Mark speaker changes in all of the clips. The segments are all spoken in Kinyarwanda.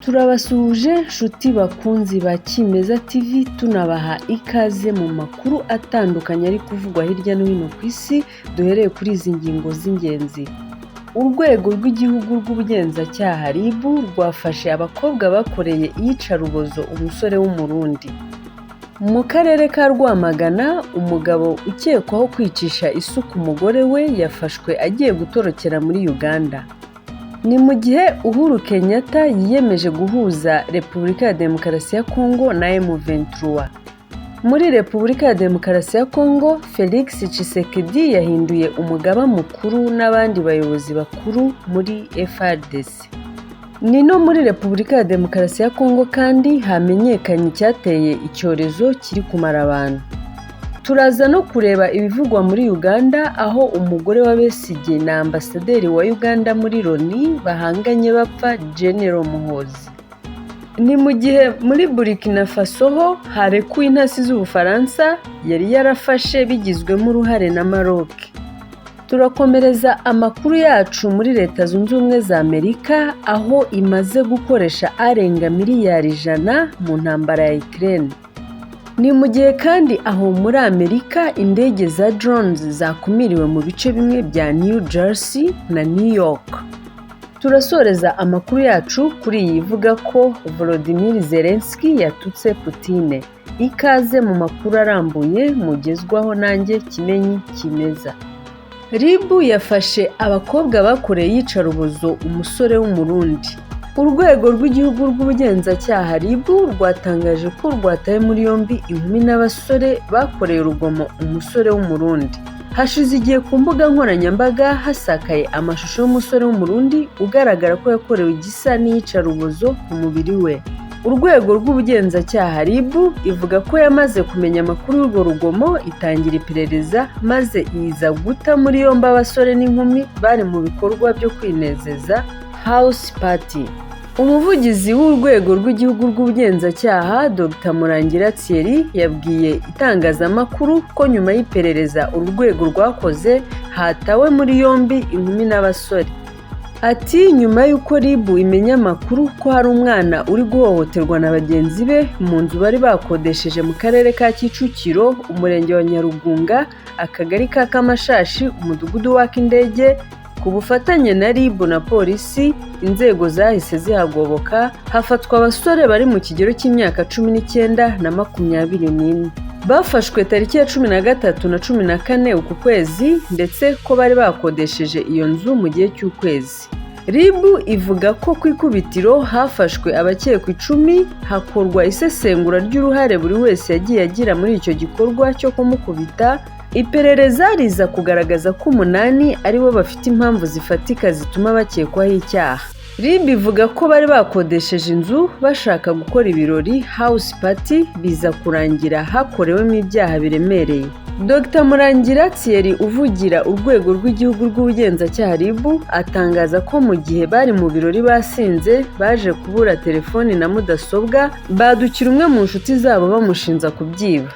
Speaker 1: Turabasuhuje nshuti bakunzi ba Kimeza TV, tunabaha ikaze mu makuru atandukanye ari kuvugwa hirya no hino ku isi, duhereye kuri izi ngingo z'ingenzi. Urwego rw'Igihugu rw'Ubugenzacyaha RIB rwafashe abakobwa bakoreye iyicarubozo umusore w'Umurundi. Mu karere ka Rwamagana, umugabo ukekwaho kwicisha isuka umugore we yafashwe agiye gutorokera muri Uganda. Ni mu gihe Uhuru Kenyatta yiyemeje guhuza Repubulika ya Demokarasi ya Congo na M23. Muri Repubulika ya Demokarasi ya Congo, Felix Tshisekedi yahinduye umugaba mukuru n'abandi bayobozi bakuru muri FARDC. Ni no muri Repubulika ya Demokarasi ya Congo kandi hamenyekanye icyateye icyorezo kiri kumara abantu. Turaza no kureba ibivugwa muri Uganda, aho umugore wa Besigye na Ambasaderi wa Uganda muri Loni bahanganye bapfa General Muhoozi. Ni mu gihe muri Burkina Faso ho harekuwe intasi z'Ubufaransa yari yarafashe bigizwemo uruhare na Maroc. Turakomereza amakuru yacu muri Leta Zunze Ubumwe za Amerika, aho imaze gukoresha arenga miliyari 100 mu ntambara ya Ukraine. Ni mu gihe kandi aho muri Amerika indege za drones zakumiriwe mu bice bimwe bya New Jersey na New York. Turasoreza amakuru yacu kuri iyi ivuga ko Volodymyr Zelensky yatutse Putin. Ikaze mu makuru arambuye mugezwaho nanjye Kimenyi Kimeza. RIB yafashe abakobwa bakoreye iyicarubozo umusore w'Umurundi. Urwego rw'Igihugu rw'Ubugenzacyaha RIB rwatangaje ko rwataye muri yombi inkumi n'abasore bakoreye urugomo umusore w'Umurundi. Hashize igihe ku mbuga nkoranyambaga hasakaye amashusho y'umusore w'Umurundi ugaragara ko yakorewe igisa n'iyicarubozo ku mubiri we. Urwego rw'Ubugenzacyaha RIB ivuga ko yamaze kumenya amakuru y'urwo rugomo, itangira iperereza, maze iza guta muri yombi abasore n'inkumi bari mu bikorwa byo kwinezeza, house party. Umuvugizi w'Urwego rw'Igihugu rw'Ubugenzacyaha, Dr Murangira Thierry, yabwiye itangazamakuru ko nyuma y'iperereza uru rwego rwakoze hatawe muri yombi inkumi n'abasore. Ati: "Nyuma y'uko RIB imenya amakuru ko hari umwana uri guhohoterwa na bagenzi be mu nzu bari bakodesheje mu karere ka Kicukiro, Umurenge wa Nyarugunga, Akagari ka Kamashashi, Umudugudu w'Akindege, ku bufatanye na RIB na polisi, inzego zahise zihagoboka, hafatwa abasore bari mu kigero cy'imyaka 19 na 24. Bafashwe tariki ya 13 na 14 uku kwezi, ndetse ko bari bakodesheje iyo nzu mu gihe cy'ukwezi." RIB ivuga ko ku ikubitiro hafashwe abakekwa 10, hakorwa isesengura ry'uruhare buri wese yagiye agira muri icyo gikorwa cyo kumukubita, iperereza riza kugaragaza ko umunani aribo bafite impamvu zifatika zituma bakekwaho icyaha. RIB ivuga ko bari bakodesheje inzu bashaka gukora ibirori, house party, biza kurangira hakorewemo ibyaha biremereye. Dr Murangira Thierry uvugira Urwego rw'Igihugu rw'Ubugenzacyaha RIB atangaza ko mu gihe bari mu birori basinze, baje kubura telefoni na mudasobwa, badukira umwe mu nshuti zabo bamushinja kubyiba.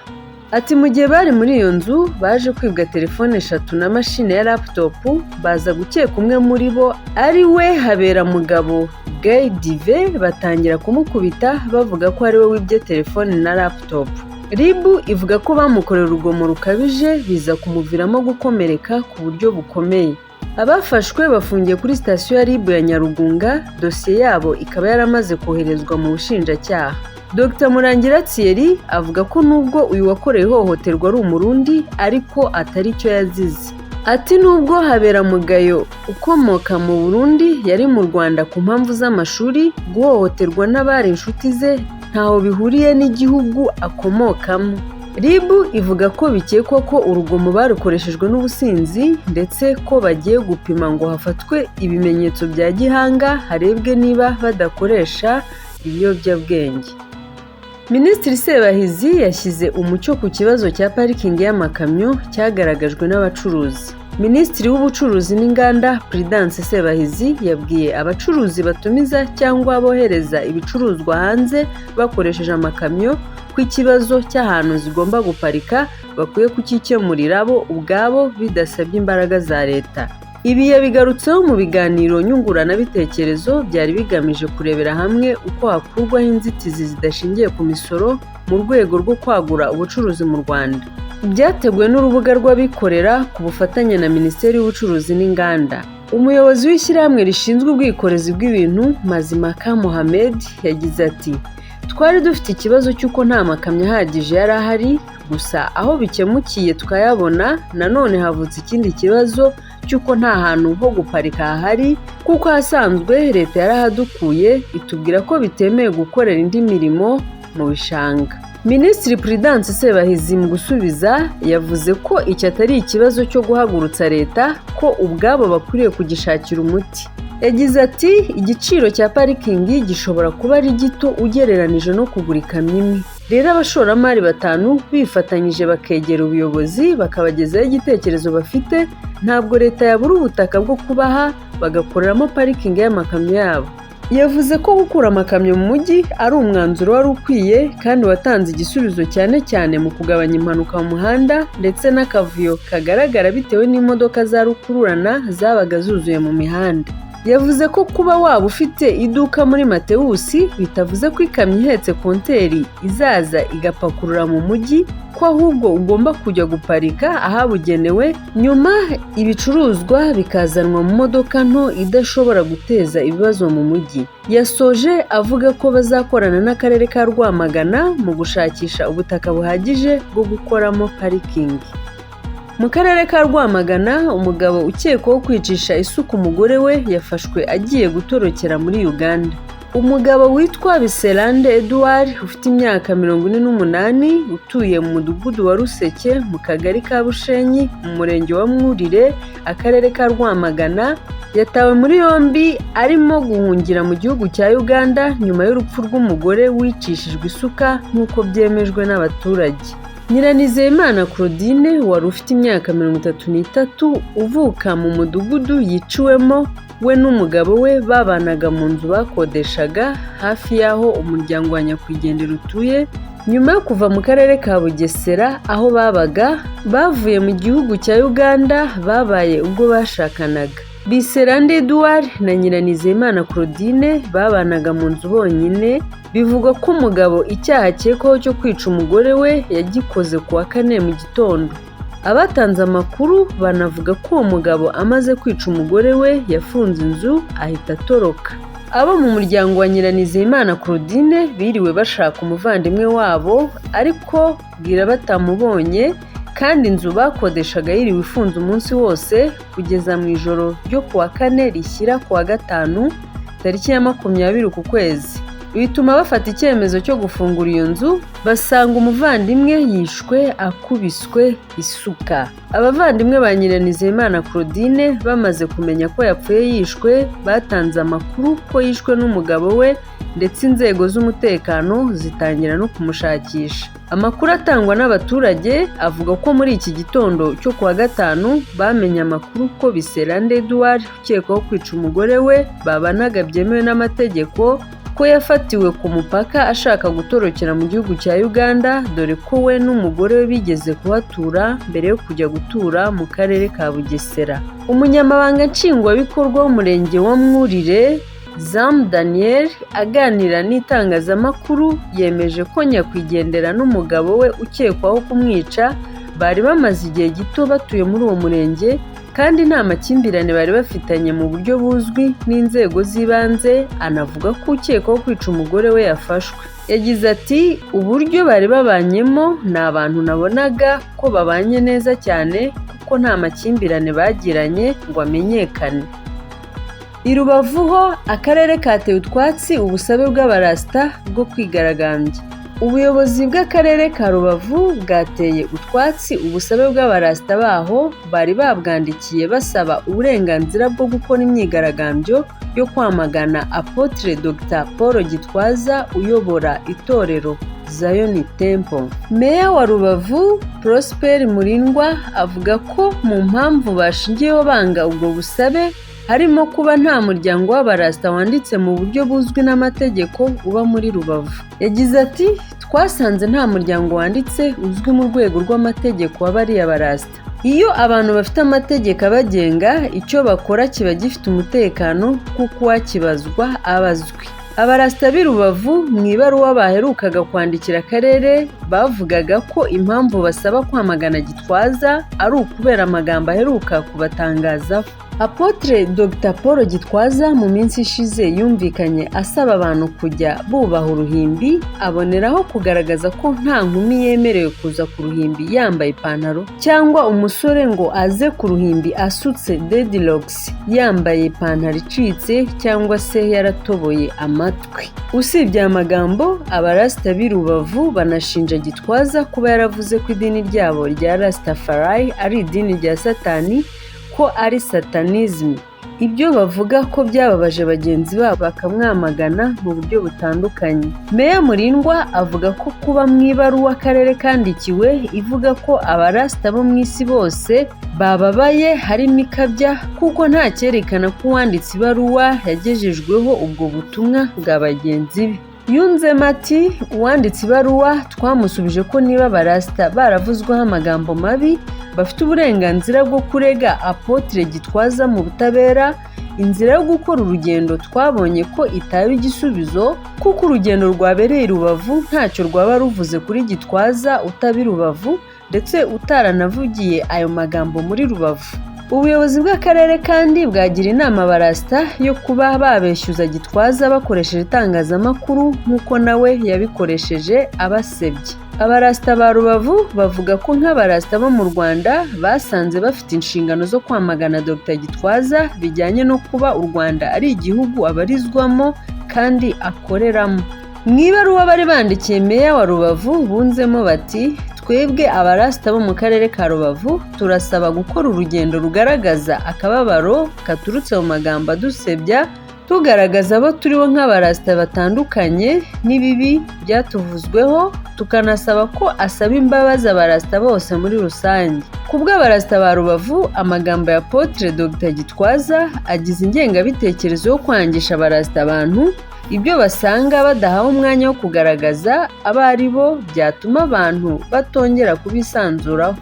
Speaker 1: Ati: "Mu gihe bari muri iyo nzu baje kwibwa telefone eshatu na mashini ya laptop, baza gukeka umwe muri bo ari we Haberamugabo Gay Dive, batangira kumukubita bavuga ko ari we wibye telefone na laptop." RIB ivuga ko bamukoreye urugomo rukabije, biza kumuviramo gukomereka ku buryo bukomeye. Abafashwe bafungiye kuri sitasiyo ya RIB ya Nyarugunga, dosiye yabo ikaba yaramaze koherezwa mu bushinjacyaha. Dr Murangira Thierry avuga ko nubwo uyu wakorewe ihohoterwa ari Umurundi, ariko atari cyo yazize. Ati: "Nubwo Haberamugayo ukomoka mu Burundi yari mu Rwanda ku mpamvu z'amashuri, guhohoterwa n'abari inshuti ze ntaho bihuriye n'igihugu akomokamo." RIB ivuga ko bikekwa ko urugomo barukoreshejwe n'ubusinzi, ndetse ko bagiye gupima ngo hafatwe ibimenyetso bya gihanga, harebwe niba badakoresha ibiyobyabwenge. Minisitiri Sebahizi yashyize umucyo ku kibazo cya parikingi y'amakamyo cyagaragajwe n'abacuruzi. Minisitiri w'Ubucuruzi n'Inganda, Prudence Sebahizi, yabwiye abacuruzi batumiza cyangwa bohereza ibicuruzwa hanze bakoresheje amakamyo ko ikibazo cy'ahantu zigomba guparika bakwiye kucyikemurira bo ubwabo bidasabye imbaraga za leta. Ibi yabigarutseho mu biganiro nyunguranabitekerezo byari bigamije kurebera hamwe uko hakurwaho inzitizi zidashingiye ku misoro mu rwego rwo kwagura ubucuruzi mu Rwanda. Byateguwe n'urubuga rw'abikorera ku bufatanye na Minisiteri y'Ubucuruzi n'Inganda. Umuyobozi w'ishyirahamwe rishinzwe ubwikorezi bw'ibintu, Mazimpaka Mohamed, yagize ati "Twari dufite ikibazo cy'uko nta makamyo ahagije yari ahari, gusa aho bikemukiye tukayabona, nanone havutse ikindi kibazo cy'uko nta hantu ho guparika hahari kuko ahasanzwe leta yarahadukuye itubwira ko bitemewe gukorera indi mirimo mu bishanga." Minisitiri Prudence Sebahizi mu gusubiza yavuze ko iki atari ikibazo cyo guhagurutsa leta, ko ubwabo bakwiriye kugishakira umuti. Yagize ati "Igiciro cya parikingi gishobora kuba ari gito ugereranije no kugura ikamyo imwe. Rero abashoramari batanu bifatanyije bakegera ubuyobozi bakabagezaho igitekerezo bafite, ntabwo leta yabura ubutaka bwo kubaha bagakoreramo parikingi y'amakamyo yabo." Yavuze ko gukura amakamyo mu mujyi ari umwanzuro wari ukwiye kandi watanze igisubizo cyane cyane mu kugabanya impanuka mu muhanda ndetse n'akavuyo kagaragara bitewe n'imodoka za rukururana zabaga zuzuye mu mihanda. Yavuze ko kuba waba ufite iduka muri Matewusi bitavuze ko ikamyo ihetse konteri izaza igapakurura mu mujyi, ko ahubwo ugomba kujya guparika ahabugenewe, nyuma ibicuruzwa bikazanwa mu modoka nto idashobora guteza ibibazo mu mujyi. Yasoje avuga ko bazakorana n'akarere ka Rwamagana mu gushakisha ubutaka buhagije bwo gukoramo parikingi. Mu karere ka Rwamagana, umugabo ukekwaho kwicisha isuka umugore we yafashwe agiye gutorokera muri Uganda. Umugabo witwa Biserande Edouard ufite imyaka 48 utuye mu mudugudu wa Ruseke mu kagari ka Bushenyi mu murenge wa Mwurire, akarere ka Rwamagana, yatawe muri yombi arimo guhungira mu gihugu cya Uganda nyuma y'urupfu rw'umugore wicishijwe isuka nk'uko byemejwe n'abaturage. Nyiranizeyimana Claudine wari ufite imyaka 33 uvuka mu mudugudu yiciwemo, we n'umugabo we babanaga mu nzu bakodeshaga hafi y'aho umuryango wa nyakwigendera utuye. Nyuma yo kuva mu karere ka Bugesera aho babaga, bavuye mu gihugu cya Uganda babaye ubwo bashakanaga. Biserande Edouard na Nyiranizeyimana Claudine babanaga mu nzu bonyine. Bivugwa ko umugabo icyaha akekwaho cyo kwica umugore we yagikoze ku wa kane mu gitondo. Abatanze amakuru banavuga ko uwo mugabo amaze kwica umugore we yafunze inzu ahita atoroka. Abo mu muryango wa Nyiranizeyimana Claudine biriwe bashaka umuvandimwe wabo ariko bwira batamubonye, kandi inzu bakodeshaga yiriwe ifunze umunsi wose kugeza mu ijoro ryo ku wa kane rishyira ku wa gatanu tariki ya 20 ku kwezi. Bituma bafata icyemezo cyo gufungura iyo nzu, basanga umuvandimwe yishwe akubiswe isuka. Abavandimwe ba Nyiranizeyimana Claudine bamaze kumenya ko yapfuye yishwe, batanze amakuru ko yishwe n'umugabo we, ndetse inzego z'umutekano zitangira no kumushakisha. Amakuru atangwa n'abaturage avuga ko muri iki gitondo cyo ku wa gatanu bamenye amakuru ko Biserande Edouard ukekwaho kwica umugore we babanaga byemewe n'amategeko, ko yafatiwe ku mupaka ashaka gutorokera mu gihugu cya Uganda, dore ko we n'umugore we bigeze kuhatura mbere yo kujya gutura mu karere ka Bugesera. Umunyamabanga Nshingwabikorwa w'umurenge wa Mwurire, Zamu Daniel, aganira n'itangazamakuru yemeje ko nyakwigendera n'umugabo we ukekwaho kumwica bari bamaze igihe gito batuye muri uwo murenge, kandi nta makimbirane bari bafitanye mu buryo buzwi n'inzego z'ibanze. Anavuga ko ukekwaho kwica umugore we yafashwe. Yagize ati "Uburyo bari babanyemo ni abantu nabonaga ko babanye neza cyane kuko nta makimbirane bagiranye ngo amenyekane." I Rubavu ho akarere kateye utwatsi ubusabe bw'abarasita bwo kwigaragambya. Ubuyobozi bw'akarere ka Rubavu bwateye utwatsi ubusabe bw'abarasita baho bari babwandikiye basaba uburenganzira bwo gukora imyigaragambyo yo kwamagana Apotre Dr Paul Gitwaza uyobora itorero Zion Temple. Meya wa Rubavu Prosper Murindwa avuga ko mu mpamvu bashingiyeho banga ubwo busabe harimo kuba nta muryango w'abarasita wanditse mu buryo buzwi n'amategeko uba muri Rubavu. Yagize ati "Twasanze nta muryango wanditse uzwi mu rwego rw'amategeko wa bariya barasita. Iyo abantu bafite amategeko abagenga, icyo bakora kiba gifite umutekano kuko uwakibazwa aba azwi. Abarasita b'i Rubavu mu ibaruwa baherukaga kwandikira akarere bavugaga ko impamvu basaba kwamagana Gitwaza ari ukubera amagambo aheruka kubatangazaho. Apotre Dr Paul Gitwaza mu minsi ishize yumvikanye asaba abantu kujya bubaha uruhimbi, aboneraho kugaragaza ko nta nkumi yemerewe kuza ku ruhimbi yambaye ipantaro cyangwa umusore ngo aze ku ruhimbi asutse dreadlocks, yambaye ipantaro icitse cyangwa se yaratoboye amatwi. Usibye aya magambo, abarasita b'i Rubavu banashinja Gitwaza kuba yaravuze ko idini ryabo rya Rastafari ari idini rya Satani, ko ari satanism. Ibyo bavuga ko byababaje bagenzi babo bakamwamagana mu buryo butandukanye. Meya Murindwa avuga ko kuba mu ibaruwa akarere kandikiwe ivuga ko abarasita bo mu isi bose bababaye harimo ikabya, kuko nta cyerekana ko uwanditse ibaruwa yagejejweho ubwo butumwa bwa bagenzi be. Yunzemo ati: "Uwanditse ibaruwa twamusubije ko niba abarasita baravuzweho amagambo mabi, bafite uburenganzira bwo kurega Apotre Gitwaza mu butabera. Inzira yo gukora urugendo twabonye ko itaba igisubizo, kuko urugendo rwabereye i Rubavu ntacyo rwaba ruvuze kuri Gitwaza utaba i Rubavu, ndetse utaranavugiye ayo magambo muri Rubavu." Ubuyobozi bw'akarere kandi bwagira inama abarasita yo kuba babeshyuza Gitwaza bakoresheje itangazamakuru nk'uko nawe yabikoresheje abasebye. Abarasita ba Rubavu bavuga ko nk'abarasita bo mu Rwanda basanze bafite inshingano zo kwamagana Dr Gitwaza bijyanye no kuba u Rwanda ari igihugu abarizwamo kandi akoreramo. Mu ibaruwa bari bandikiye Meya wa Rubavu bunzemo bati: "Twebwe abarasita bo mu karere ka Rubavu turasaba gukora urugendo rugaragaza akababaro katurutse mu magambo adusebya, tugaragaza abo turibo nk'abarasita batandukanye n'ibibi byatuvuzweho, tukanasaba ko asaba imbabazi abarasita bose muri rusange." Ku bw'abarasita ba Rubavu, amagambo ya Apotre Dr Gitwaza agize ingengabitekerezo yo kwangisha abarasita abantu, ibyo basanga badahawe umwanya wo kugaragaza abo ari bo byatuma abantu batongera kubisanzuraho.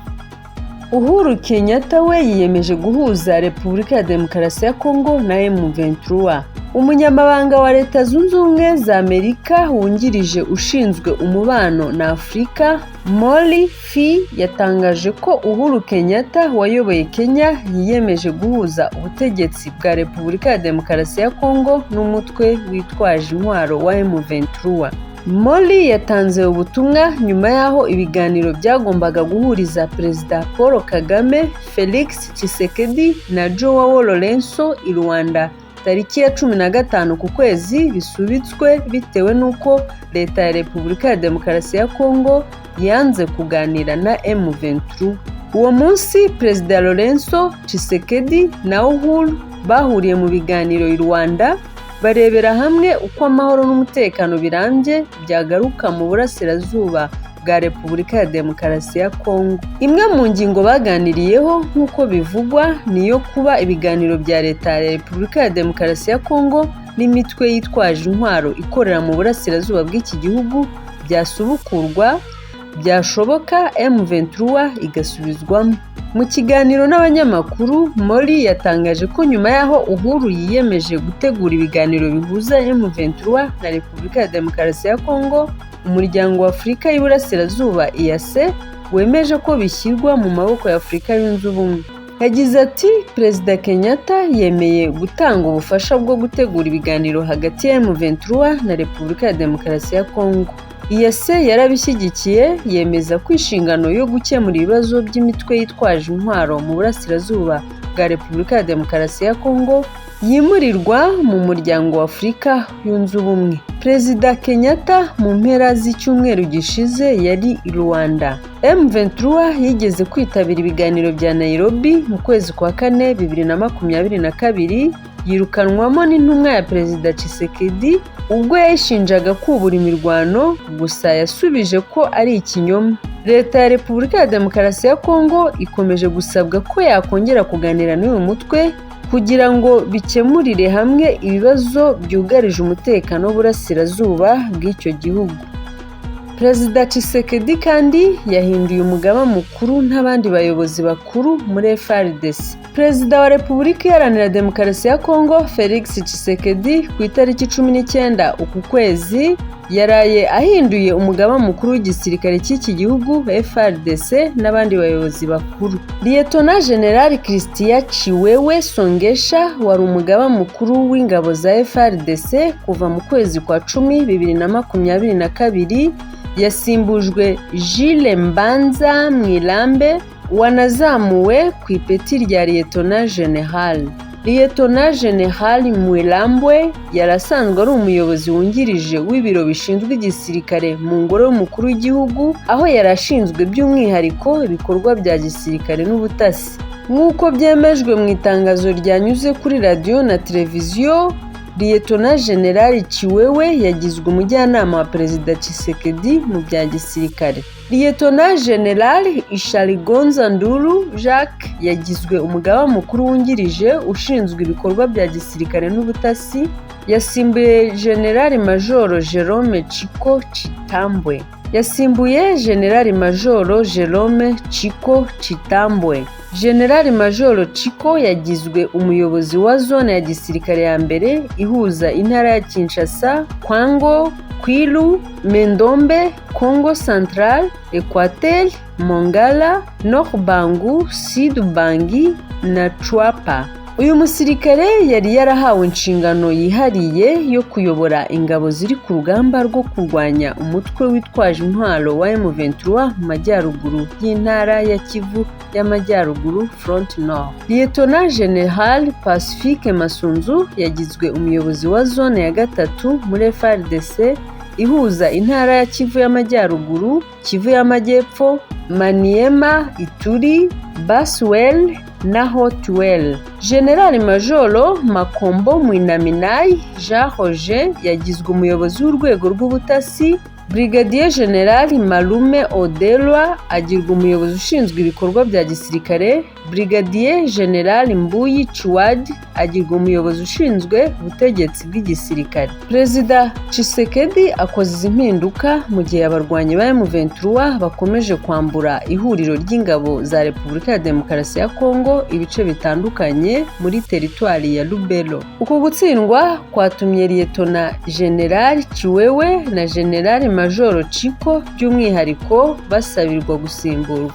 Speaker 1: Uhuru Kenyatta we yiyemeje guhuza Repubulika ya Demokarasi ya Kongo na M23. Umunyamabanga wa Leta Zunze Ubumwe za Amerika wungirije ushinzwe umubano na Afurika, Molly Phee, yatangaje ko Uhuru Kenyatta wayoboye Kenya yiyemeje guhuza ubutegetsi bwa Repubulika ya Demokarasi ya Kongo n'umutwe witwaje intwaro wa M23. Molly yatanze ubutumwa nyuma y'aho ibiganiro byagombaga guhuriza Perezida Paul Kagame, Felix Tshisekedi na Joao Lourenço i Luanda tariki ya 15 ku kwezi bisubitswe bitewe n'uko Leta ya Repubulika ya Demokarasi ya Kongo yanze kuganira na M23. Uwo munsi Perezida Lourenço, Tshisekedi na Uhuru bahuriye mu biganiro i Luanda, barebera hamwe uko amahoro n'umutekano birambye byagaruka mu burasirazuba bwa Repubulika ya Demokarasi ya Kongo. Imwe mu ngingo baganiriyeho nk'uko bivugwa ni iyo kuba ibiganiro bya Leta ya Repubulika ya Demokarasi ya Kongo n'imitwe yitwaje intwaro ikorera mu burasirazuba bw'iki gihugu byasubukurwa, byashoboka M23 igasubizwamo. Mu kiganiro n'abanyamakuru, Molly yatangaje ko nyuma y'aho Uhuru yiyemeje gutegura ibiganiro bihuza M23 na Repubulika ya Demokarasi ya Kongo, Umuryango wa Afurika y'Iburasirazuba EAC wemeje ko bishyirwa mu maboko ya Afurika Yunze Ubumwe. Yagize ati: "Perezida Kenyatta yemeye gutanga ubufasha bwo gutegura ibiganiro hagati ya M23 na Repubulika ya Demokarasi ya Kongo. EAC yarabishyigikiye, yemeza ko inshingano yo gukemura ibibazo by'imitwe yitwaje intwaro mu burasirazuba bwa Repubulika ya Demokarasi ya Kongo yimurirwa mu Muryango wa Afurika Yunze Ubumwe." Perezida Kenyatta mu mpera z'icyumweru gishize yari i Luanda. M23 yigeze kwitabira ibiganiro bya Nairobi mu kwezi kwa kane 2022, yirukanwamo n'intumwa ya Perezida Tshisekedi ubwo yayishinjaga kubura imirwano, gusa yasubije ko ari ikinyoma. Leta ya Repubulika ya Demokarasi ya Kongo ikomeje gusabwa ko yakongera kuganira n'uyu mutwe kugira ngo bikemurire hamwe ibibazo byugarije umutekano w'uburasirazuba bw'icyo gihugu. Perezida Tshisekedi kandi yahinduye umugaba mukuru n'abandi bayobozi bakuru muri FARDC. Perezida wa Repubulika Iharanira Demokarasi ya Kongo Felix Tshisekedi ku itariki 19 uku kwezi yaraye ahinduye umugaba mukuru w'igisirikare cy'iki gihugu FARDC n'abandi bayobozi bakuru. Liyetona General Christian Chiwewe Songesha wari umugaba mukuru w'ingabo za FARDC kuva mu kwezi kwa 10 2022 yasimbujwe Jules Mbanza Mwilambe wanazamuwe ku ipeti rya Liyetona General. Liyetona General Mwilambwe yari asanzwe ari umuyobozi wungirije w'ibiro bishinzwe igisirikare mu ngoro y'umukuru w'igihugu, aho yari ashinzwe by'umwihariko ibikorwa bya gisirikare n'ubutasi. Nk'uko byemejwe mu itangazo ryanyuze kuri radiyo na televiziyo, Liyetona General Chiwewe yagizwe umujyanama wa Perezida Tshisekedi mu bya gisirikare. Liyetona General Ishaligonza Nduru Jacques yagizwe umugaba mukuru wungirije ushinzwe ibikorwa bya gisirikare n'ubutasi, yasimbuye General Major Jerome Chiko Chitambwe. Yasimbuye General Major Jerome Chiko Chitambwe. General Major Chiko yagizwe umuyobozi wa zone ya gisirikare ya mbere ihuza intara ya Kinshasa, Kwango, Kwilu, Mendombe, Congo Central, Equateur, Mongala, Nord Bangu, Sud Bangi na Tshuapa. Uyu musirikare yari yarahawe inshingano yihariye yo kuyobora ingabo ziri ku rugamba rwo kurwanya umutwe witwaje intwaro wa M23 mu majyaruguru y'intara ya Kivu y'Amajyaruguru, Front Nord. Liyetona General Pacifique Masunzu yagizwe umuyobozi wa zone ya gatatu muri FARDC ihuza intara ya Kivu y'Amajyaruguru, Kivu y'Amajyepfo, Maniema, Ituri, Bas-Uele na Haut-Uele. General Major Makombo Mwinaminayi Jean Roger yagizwe umuyobozi w'urwego rw'ubutasi, Brigadier General Malume Odelwa agirwa umuyobozi ushinzwe ibikorwa bya gisirikare, Brigadier General Mbuyi Chiwadi agirwa umuyobozi ushinzwe ubutegetsi bw'igisirikare. Perezida Tshisekedi akoze izi mpinduka mu gihe abarwanyi ba M23 bakomeje kwambura ihuriro ry'ingabo za Repubulika ya Demokarasi ya Kongo ibice bitandukanye muri teritwari ya Lubero. Uku gutsindwa kwatumye Liyetona General Chiwewe na General Major Chiko by'umwihariko basabirwa gusimburwa.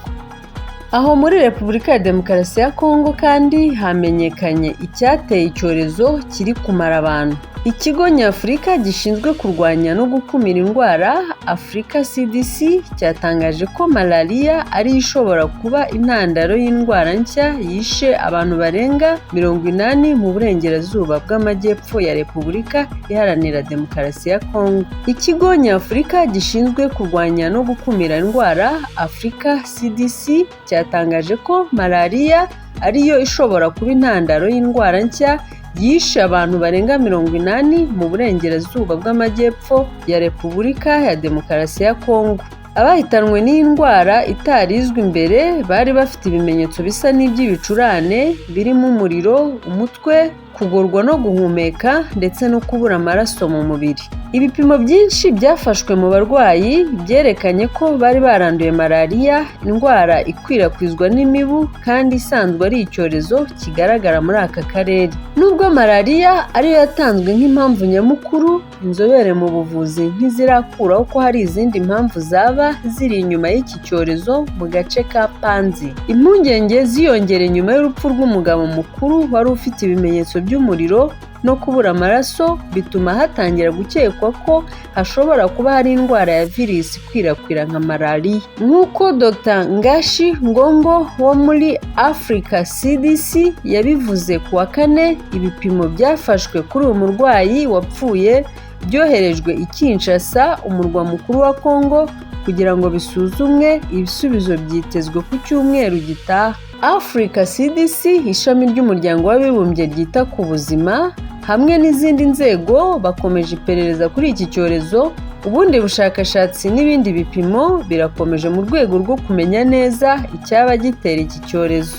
Speaker 1: Aho muri Repubulika ya Demokarasi ya Kongo kandi hamenyekanye icyateye icyorezo kiri kumara abantu. Ikigo nyafurika gishinzwe kurwanya no gukumira indwara Africa CDC cyatangaje ko malariya ariyo ishobora kuba intandaro y'indwara nshya yishe abantu barenga 80 mu burengerazuba bw'amajyepfo ya Repubulika Iharanira Demokarasi ya Kongo. Ikigo nyafurika gishinzwe kurwanya no gukumira indwara Africa CDC cyatangaje ko malariya ariyo ishobora kuba intandaro y'indwara nshya yishe abantu barenga 80 mu burengerazuba bw'amajyepfo ya Repubulika ya Demokarasi ya Kongo. Abahitanwe n'iyi ndwara itarizwi mbere bari bafite ibimenyetso bisa n'iby'ibicurane birimo umuriro, umutwe, kugorwa no guhumeka ndetse no kubura amaraso mu mubiri. Ibipimo byinshi byafashwe mu barwayi byerekanye ko bari baranduye malariya, indwara ikwirakwizwa n'imibu kandi isanzwe ari icyorezo kigaragara muri aka karere. Nubwo malariya ariyo yatanzwe nk'impamvu nyamukuru, inzobere mu buvuzi ntizirakuraho ko hari izindi mpamvu zaba ziri inyuma y'iki cyorezo mu gace ka Panzi. Impungenge ziyongereye nyuma y'urupfu rw'umugabo mukuru wari ufite ibimenyetso by'umuriro no kubura amaraso, bituma hatangira gukekwa ko hashobora kuba hari indwara ya virusi ikwirakwira nka malariya. Nk'uko Dr Ngashi Ngongo wo muri Africa CDC yabivuze ku wa kane, ibipimo byafashwe kuri uyu murwayi wapfuye byoherejwe i Kinshasa, umurwa mukuru wa Congo, kugira ngo bisuzumwe. Ibisubizo byitezwe ku cyumweru gitaha. Africa CDC, ishami ry'umuryango w'abibumbye ryita ku buzima, hamwe n'izindi nzego bakomeje iperereza kuri iki cyorezo. Ubundi bushakashatsi n'ibindi bipimo birakomeje mu rwego rwo kumenya neza icyaba gitera iki cyorezo.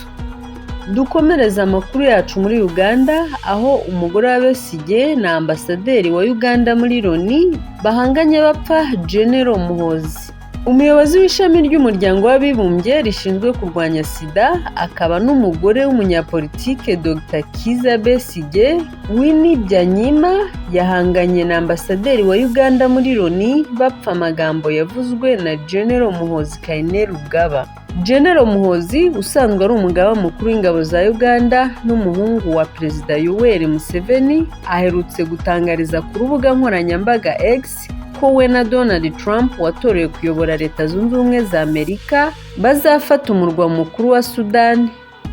Speaker 1: Dukomereza amakuru yacu muri Uganda, aho umugore wa Besigye na ambasaderi wa Uganda muri Loni bahanganye bapfa General Muhoozi. Umuyobozi w'ishami ry'umuryango w'abibumbye rishinzwe kurwanya SIDA akaba n'umugore w'umunyapolitike Dr Kizza Besigye, Winnie Byanyima, yahanganye na ambasaderi wa Uganda muri Loni bapfa amagambo yavuzwe na General Muhoozi Kainerugaba. General Muhoozi usanzwe ari umugaba mukuru w'ingabo za Uganda n'umuhungu wa Perezida Yoweri Museveni, aherutse gutangariza ku rubuga nkoranyambaga X ko we na Donald Trump watorewe kuyobora Leta Zunze Ubumwe za Amerika bazafata umurwa mukuru wa Sudani,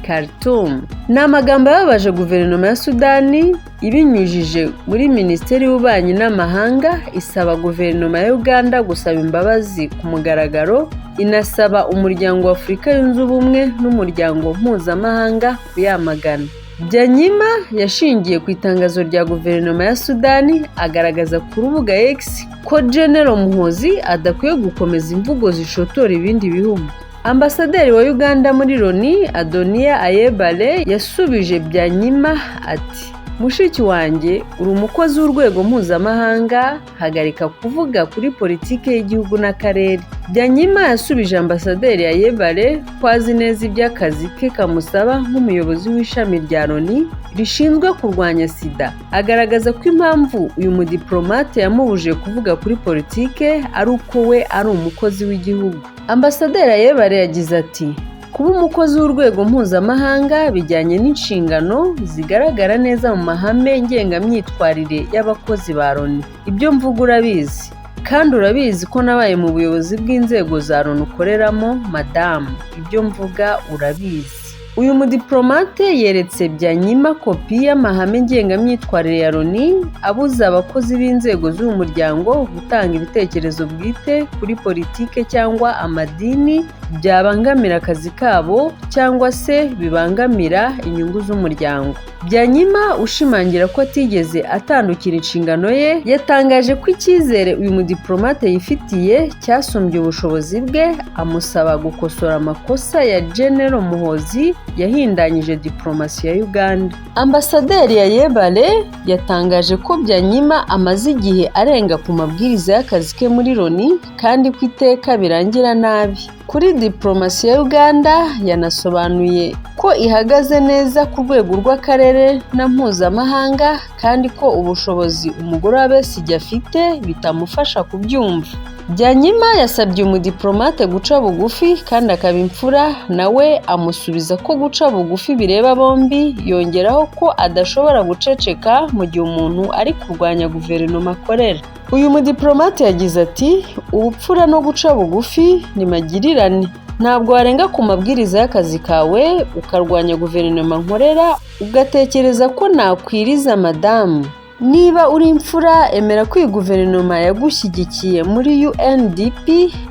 Speaker 1: Khartoum. Ni amagambo yababaje guverinoma ya Sudani ibinyujije muri Minisiteri y'Ububanyi n'Amahanga, isaba guverinoma ya Uganda gusaba imbabazi ku mugaragaro, inasaba Umuryango wa Afurika Yunze Ubumwe n'Umuryango Mpuzamahanga kuyamagana. Byanyima yashingiye ku itangazo rya guverinoma ya Sudani, agaragaza ku rubuga X ko General Muhoozi adakwiye gukomeza imvugo zishotora ibindi bihugu. Ambasaderi wa Uganda muri Loni, Adonia Ayebare, yasubije Byanyima ati: "Mushiki wanjye, uri umukozi w'urwego mpuzamahanga, hagarika kuvuga kuri politiki y'igihugu n'akarere." Byanyima yasubije ambasaderi Ayebare ko azi neza ibyo akazi ke kamusaba nk'umuyobozi w'ishami rya Loni rishinzwe kurwanya SIDA, agaragaza ko impamvu uyu mudiplomate yamubujije kuvuga kuri politike ari uko we ari umukozi w'igihugu. Ambasaderi Ayebare yagize ati: "Kuba umukozi w'urwego mpuzamahanga bijyanye n'inshingano zigaragara neza mu mahame ngengamyitwarire y'abakozi ba Loni. Ibyo mvuga urabizi, kandi urabizi ko nabaye mu buyobozi bw'inzego za Loni ukoreramo, madamu. Ibyo mvuga urabizi." Uyu mudiplomate yeretse Byanyima kopi y'amahame ngengamyitwarire ya Loni abuza abakozi b'inzego z'uyu muryango gutanga ibitekerezo bwite kuri politike cyangwa amadini byabangamira akazi kabo cyangwa se bibangamira inyungu z'umuryango. Byanyima ushimangira ko atigeze atandukira inshingano ye, yatangaje ko icyizere uyu mudiplomate yifitiye cyasumbye ubushobozi bwe, amusaba gukosora amakosa ya General Muhoozi yahindanyije diplomasi ya Uganda. Ambasaderi Ayebare yatangaje ko Byanyima amaze igihe arenga ku mabwiriza y'akazi ke muri Loni kandi ko iteka birangira nabi. Kuri diplomasi ya Uganda, yanasobanuye ko ihagaze neza ku rwego rw'akarere na mpuzamahanga, kandi ko ubushobozi umugore wa Besigye afite bitamufasha kubyumva. Byanyima yasabye umudiplomate guca bugufi kandi akaba imfura, nawe amusubiza ko guca bugufi bireba bombi, yongeraho ko adashobora guceceka mu gihe umuntu ari kurwanya guverinoma akorera. Uyu mudiplomate yagize ati: "Ubupfura no guca bugufi ni magirirane. Ntabwo warenga ku mabwiriza y'akazi kawe ukarwanya guverinoma nkorera ugatekereza ko nakwiriza madamu. Niba uri imfura, emera ko iyi guverinoma yagushyigikiye muri UNDP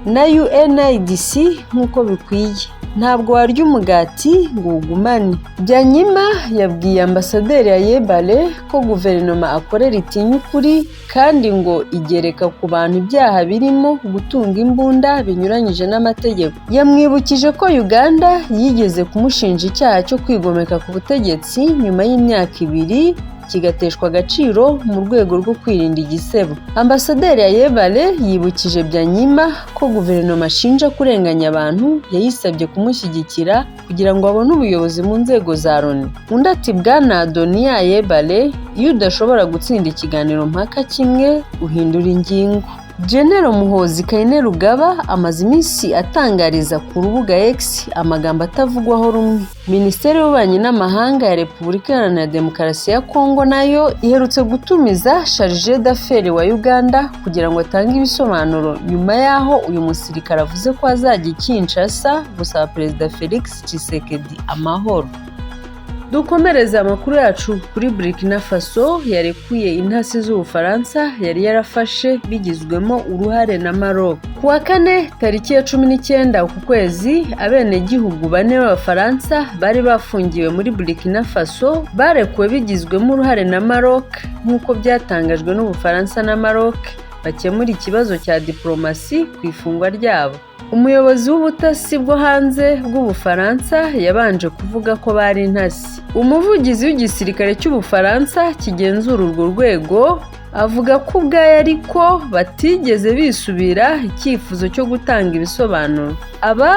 Speaker 1: na UNIDC nk'uko bikwiye. Ntabwo warya umugati ngo uwugumane." Byanyima yabwiye ambasaderi Ayebare ko guverinoma akorera itinya ukuri kandi ngo igereka ku bantu ibyaha birimo gutunga imbunda binyuranyije n'amategeko. Yamwibukije ko Uganda yigeze kumushinja icyaha cyo kwigomeka ku butegetsi nyuma y'imyaka 2 kigateshwa agaciro mu rwego rwo kwirinda igisebo. Ambasaderi Ayebare yibukije Byanyima ko guverinoma ashinja kurenganya abantu yayisabye kumushyigikira kugira ngo abone ubuyobozi mu nzego za Loni. Undi ati: "Bwana Adonia Ayebare, iyo udashobora gutsinda ikiganiro mpaka kimwe uhindura ingingo." General Muhoozi Kainerugaba amaze iminsi atangariza ku rubuga X amagambo atavugwaho rumwe. Minisiteri y'Ububanyi n'Amahanga ya Repubulika Iharanira Demokarasi ya Kongo nayo iherutse gutumiza Chargé d'Affaires wa Uganda kugira ngo atange ibisobanuro nyuma y'aho uyu musirikare avuze ko azajya i Kinshasa gusaba Perezida Felix Tshisekedi amahoro. Dukomereze amakuru yacu kuri Burkina Faso yarekuye intasi z'Ubufaransa yari yarafashe bigizwemo uruhare na Maroc. Ku wa kane tariki ya 19 ku kwezi, abenegihugu bane b'Abafaransa bari bafungiwe muri Burkina Faso barekuwe bigizwemo uruhare na Maroc, nk'uko byatangajwe n'Ubufaransa na Maroc bakemura ikibazo cya diplomasi ku ifungwa ryabo. Umuyobozi w'ubutasi bwo hanze bw'Ubufaransa yabanje kuvuga ko bari intasi. Umuvugizi w'igisirikare cy'Ubufaransa kigenzura urwo rwego avuga ko ubwayo ariko batigeze bisubira icyifuzo cyo gutanga ibisobanuro. Aba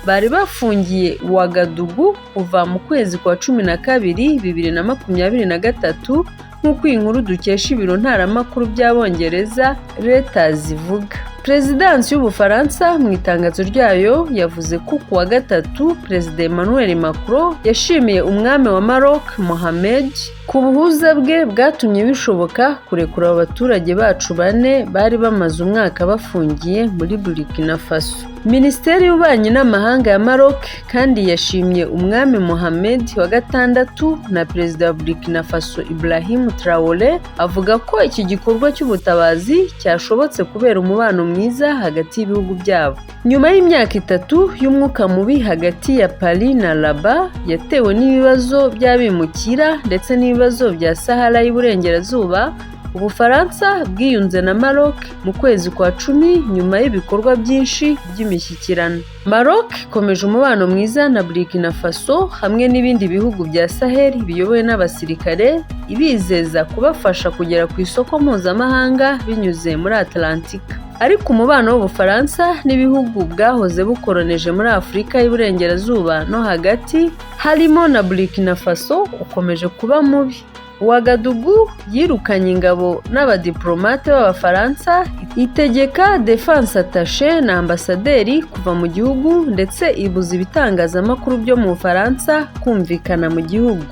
Speaker 1: bari bafungiye Ouagadougou kuva mu kwezi kwa 12 2023, nk'uko iyi nkuru dukesha ibiro ntaramakuru by'Abongereza Reuters ivuga. Perezidansi y'Ubufaransa mu itangazo ryayo yavuze ko ku wa gatatu Perezida Emmanuel Macron yashimiye umwami wa Maroc Mohammed ku buhuza bwe bwatumye bishoboka kurekura abo baturage bacu bane bari bamaze umwaka bafungiye muri Burkina Faso. Minisiteri y'Ububanyi n'Amahanga ya Maroc kandi yashimye umwami Mohammed wa gatandatu na Perezida wa Burkina Faso Ibrahim Traoré, avuga ko iki gikorwa cy'ubutabazi cyashobotse kubera umubano mwiza hagati y'ibihugu byabo. Nyuma y'imyaka 3 y'umwuka mubi hagati ya Paris na Rabat yatewe n'ibibazo by'abimukira ndetse n'ibibazo bya Sahara y'Iburengerazuba, Ubufaransa bwiyunze na Maroc mu kwezi kwa 10 nyuma y'ibikorwa byinshi by'imishyikirano. Maroc ikomeje umubano mwiza na Burkina Faso hamwe n'ibindi bihugu bya Sahel biyobowe n'abasirikare, ibizeza kubafasha kugera ku isoko mpuzamahanga binyuze muri Atlantika. Ariko umubano w'Ubufaransa n'ibihugu bwahoze bukoroneje muri Afurika y'Iburengerazuba no hagati, harimo na Burkina Faso, ukomeje kuba mubi. Ouagadougou yirukanye ingabo n'abadiplomate b'Abafaransa, itegeka Defense Attaché na ambasaderi kuva mu gihugu, ndetse ibuza ibitangazamakuru byo mu Bufaransa kumvikana mu gihugu.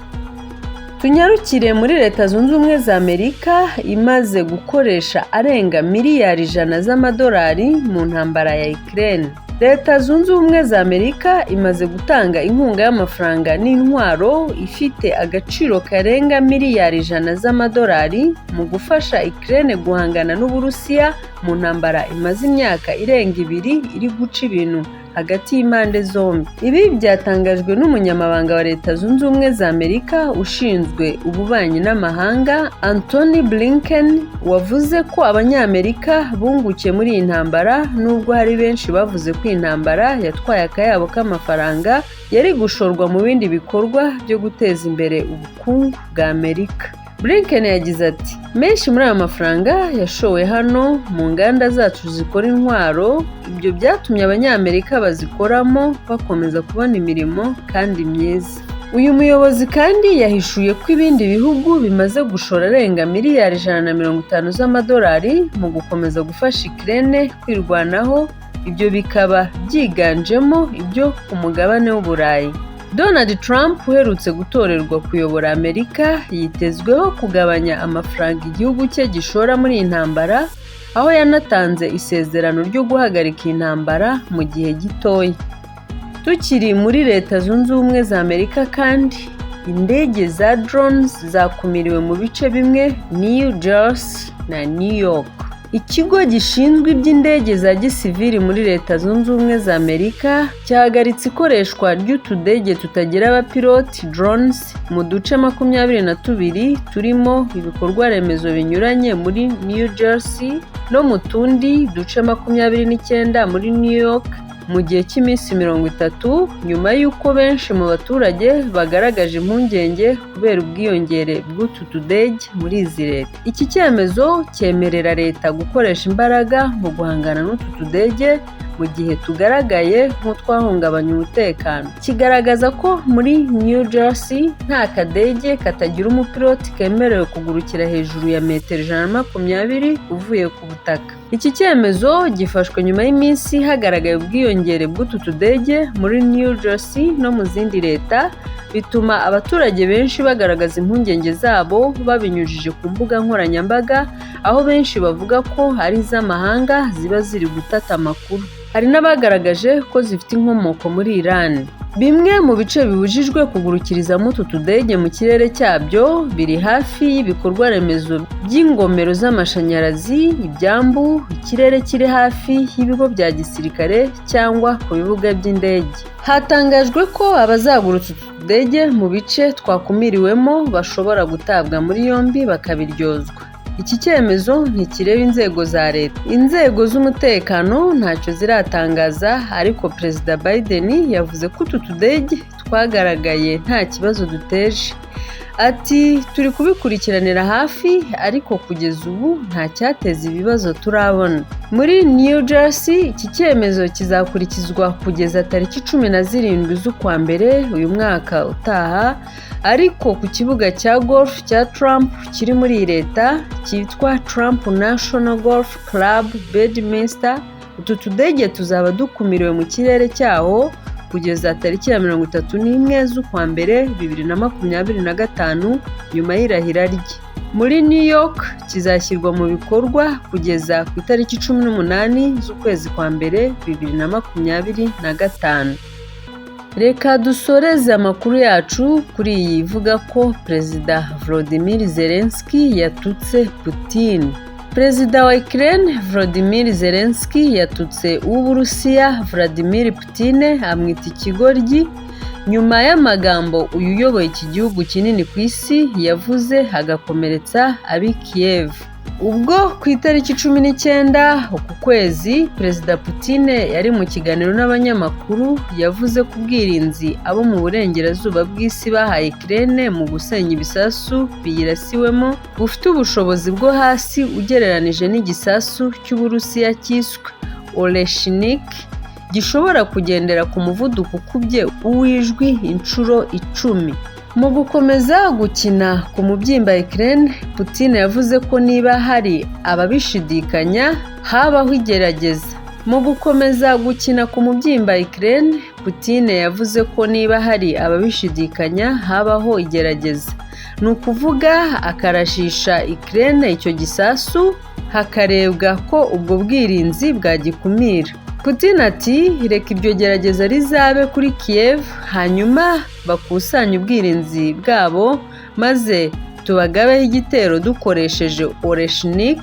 Speaker 1: Tunyarukire muri Leta Zunze Ubumwe za Amerika imaze gukoresha arenga miliyari 100 z'amadolari mu ntambara ya Ukraine. Leta Zunze Ubumwe za Amerika imaze gutanga inkunga y'amafaranga n'intwaro ifite agaciro karenga miliyari 100 z'amadolari mu gufasha Ukraine guhangana n'Uburusiya mu ntambara imaze imyaka irenga 2 iri guca ibintu hagati y'impande zombi. Ibi byatangajwe n'umunyamabanga wa Leta Zunze Ubumwe za Amerika ushinzwe ububanyi n'amahanga Antony Blinken, wavuze ko Abanyamerika bungukiye muri iyi ntambara, nubwo hari benshi bavuze ko iyi ntambara yatwaye akayabo k'amafaranga yari gushorwa mu bindi bikorwa byo guteza imbere ubukungu bwa Amerika. Blinken yagize ati: "Menshi muri aya mafaranga yashowe hano mu nganda zacu zikora intwaro, ibyo byatumye Abanyamerika bazikoramo bakomeza kubona imirimo kandi myiza." Uyu muyobozi kandi yahishuye ko ibindi bihugu bimaze gushora arenga miliyari 150 z'amadolari mu gukomeza gufasha Ukraine kwirwanaho, ibyo bikaba byiganjemo ibyo ku mugabane w'Uburayi. Donald Trump uherutse gutorerwa kuyobora Amerika yitezweho kugabanya amafaranga igihugu cye gishora muri iyi ntambara, aho yanatanze isezerano ryo guhagarika iyi ntambara mu gihe gitoya. Tukiri muri Leta Zunze Ubumwe za Amerika kandi, indege za drones zakumiriwe mu bice bimwe New Jersey na New York. Ikigo gishinzwe iby'indege za gisivili muri Leta Zunze Ubumwe za Amerika cyahagaritse ikoreshwa ry'utudege tutagira abapiloti drones mu duce 22 turimo ibikorwa remezo binyuranye muri New Jersey no mu tundi duce 29 muri New York mu gihe cy'iminsi 30, nyuma y'uko benshi mu baturage bagaragaje impungenge kubera ubwiyongere bw'utu tudege muri izi leta. Iki cyemezo cyemerera leta gukoresha imbaraga mu guhangana n'utu tudege mu gihe tugaragaye nk'utwahungabanya umutekano. Kigaragaza ko muri New Jersey nta kadege katagira umupiloti kemerewe kugurukira hejuru ya metero 120 uvuye ku butaka. Iki cyemezo gifashwe nyuma y'iminsi hagaragaye ubwiyongere bw'utu tudege muri New Jersey no mu zindi leta, bituma abaturage benshi bagaragaza impungenge zabo babinyujije ku mbuga nkoranyambaga, aho benshi bavuga ko ari iz'amahanga ziba ziri gutata amakuru. Hari n'abagaragaje ko zifite inkomoko muri Iran. Bimwe mu bice bibujijwe kugurukirizamo utu tudege mu kirere cyabyo biri hafi y'ibikorwa remezo by'ingomero z'amashanyarazi, ibyambu, ikirere kiri hafi y'ibigo bya gisirikare cyangwa ku bibuga by'indege. Hatangajwe ko abazagurutsa utu tudege mu bice twakumiriwemo bashobora gutabwa muri yombi bakabiryozwa. Iki cyemezo ntikireba inzego za leta. Inzego z'umutekano ntacyo ziratangaza, ariko Perezida Biden yavuze ko utu tudege twagaragaye nta kibazo duteje. Ati turi kubikurikiranira hafi, ariko kugeza ubu nta cyateza ibibazo turabona. Muri New Jersey iki cyemezo kizakurikizwa kugeza tariki 17 z'ukwa mbere uyu mwaka utaha, ariko ku kibuga cya golf cya Trump kiri muri iyi leta cyitwa Trump National Golf Club Bedminster, utu tudege tuzaba dukumiriwe mu kirere cyaho kugeza tariki ya 31 z'ukwa mbere 2025 nyuma y'irahira rye. Muri New York kizashyirwa mu bikorwa kugeza ku itariki 18 z'ukwezi kwa mbere 2025. Reka dusoreze amakuru yacu kuri iyi ivuga ko Perezida Volodymyr Zelensky yatutse Putin. Perezida wa Ukraine Volodymyr Zelensky yatutse uw'Uburusiya Vladimir Putin amwita ikigoryi, nyuma y'amagambo uyu uyoboye iki gihugu kinini ku isi yavuze agakomeretsa ab'i Kiev. Ubwo ku itariki 19 uku kwezi Perezida Putin yari mu kiganiro n'abanyamakuru, yavuze ko ubwirinzi abo mu burengerazuba bw'isi bahaye Ukraine mu gusenya ibisasu biyirasiwemo bufite ubushobozi bwo hasi ugereranije n'igisasu cy'Uburusiya cyiswe Oreshnik, gishobora kugendera ku muvuduko ukubye uw'ijwi inshuro 10. Mu gukomeza gukina ku mubyimba Ukraine, Putin yavuze ko niba hari ababishidikanya habaho igerageza. Mu gukomeza gukina ku mubyimba Ukraine, Putin yavuze ko niba hari ababishidikanya habaho igerageza. Ni ukuvuga akarashisha Ukraine icyo gisasu, hakarebwa ko ubwo bwirinzi bwagikumira. Putin ati reka iryo gerageza rizabe kuri Kiev, hanyuma bakusanye ubwirinzi bwabo maze tubagabeho igitero dukoresheje Oreshnik,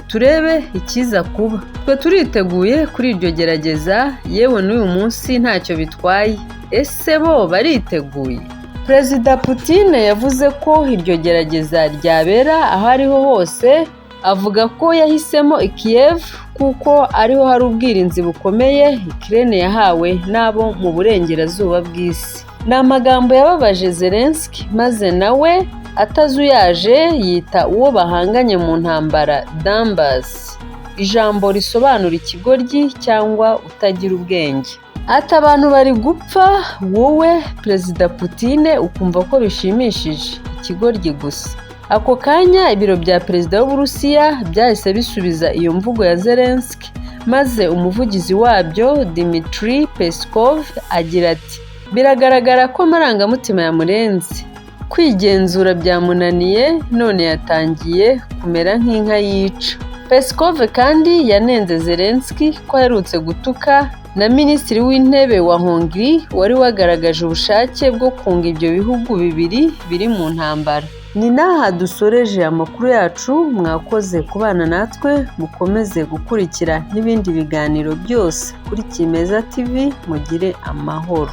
Speaker 1: turebe ikiza kuba. Twe turiteguye kuri iryo gerageza, yewe n'uyu munsi ntacyo bitwaye. Ese bo bariteguye? Perezida Putin yavuze ko iryo gerageza ryabera aho ariho hose, avuga ko yahisemo Kiev kuko ariho hari ubwirinzi bukomeye Ukraine yahawe n'abo mu burengerazuba bw'isi. Ni amagambo yababaje Zelensky, maze nawe atazuyaje yita uwo bahanganye mu ntambara Donbass, ijambo risobanura ikigoryi cyangwa utagira ubwenge. Ati abantu bari gupfa, wowe Perezida Putin ukumva ko bishimishije, ikigoryi gusa. Ako kanya ibiro bya Perezida w'Uburusiya byahise bisubiza iyo mvugo ya Zelensky, maze umuvugizi wabyo Dmitry Peskov agira ati biragaragara ko amarangamutima yamurenze, kwigenzura byamunaniye none yatangiye kumera nk'inka yica. Peskov kandi yanenze Zelensky ko aherutse gutuka na Minisitiri w'Intebe wa Hongrie wari wagaragaje ubushake bwo kunga ibyo bihugu bibiri biri mu ntambara. Ni n'aha dusoreje amakuru yacu, mwakoze kubana natwe, mukomeze gukurikira n'ibindi biganiro byose kuri Kimeza TV, mugire amahoro.